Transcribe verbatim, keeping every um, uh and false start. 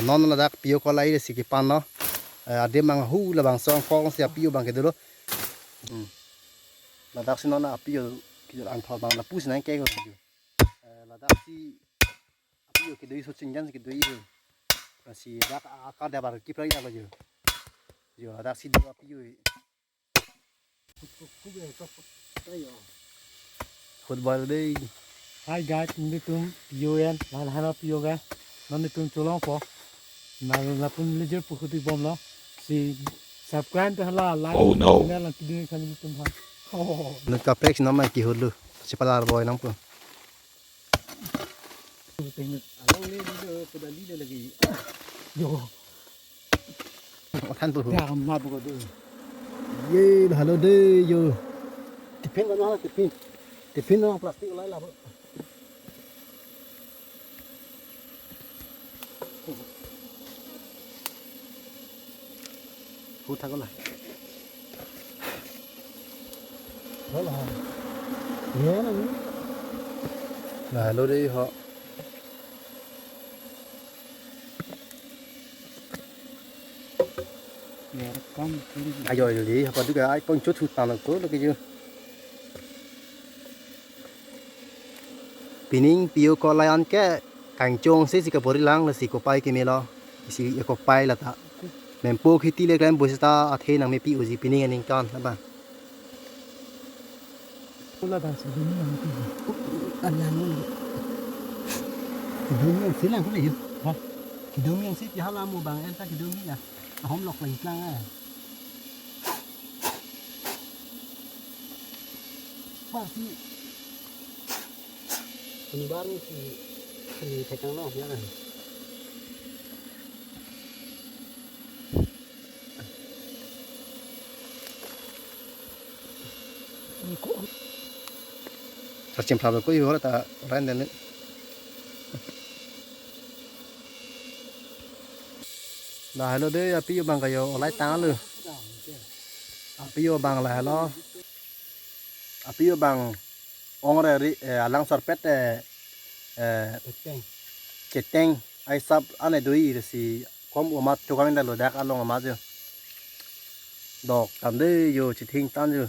Non ladak pio kolai si kepan lo. Eh, adim anghu labangso angkong si apio abang kedo lo. Hmm. Ladak si non apio kejor anthor abang lapu si nangke ko. Eh, ladak si apio kedo-i so chingjan si kedo-i. Lasi dak akar dabar kiprai dak lo jo. Jo, ladak si do apio. Football day. Hi guys, nelitum pio en, lahan lahan pio ke. Non nelitum cholongpo. Na lapu neli jor pu khuti bomlo. Si subscribe ta hala, like, Oh, no. Channel lang kidin kami nelitum ha. Oh. Nut kaprek si non ma kehut lo. Si palar boy nangpo. Along le le sudah le lagi. Yo. Othan po. Ya, ma buka tu. Ye, halo de yo. Tiffin mana tiffin? Tiffin na plastik lai lah. Hu thak la. Hola. Ye na ni. Lahelo dei ho. Ayo, ayo, dei, apa juga ai pon chut hutang ko lagi ju. Pining pio kolai an ke kangchong si si kabor-i lang, lasi kopai keme lo. Isi e kopai lata. Mempo kheti le klem bo seta athe nangmepi-o ji pining aningkan, apa? Pula bang si dumi yang pi. Alang. Dumi yang silang ko le yo. Ha? Dumi yang si pi hala mo bang en ta dumi ya. Ahom lok lang lang ah. Pasi. Ini baru si, si tekang no ya kan. Sa chim phlap ko yo ta ran den. Lahelo dei, apio abang kayo olai tang lo. Apio abang lahelo. Apio abang ong re ri, eh, alang sorpet, eh, eh, Cheteng. Cheteng. Ai sap ane dui si kom umat chokang da lo dak along amat jo. Dok tam dei yo chithing tan jo.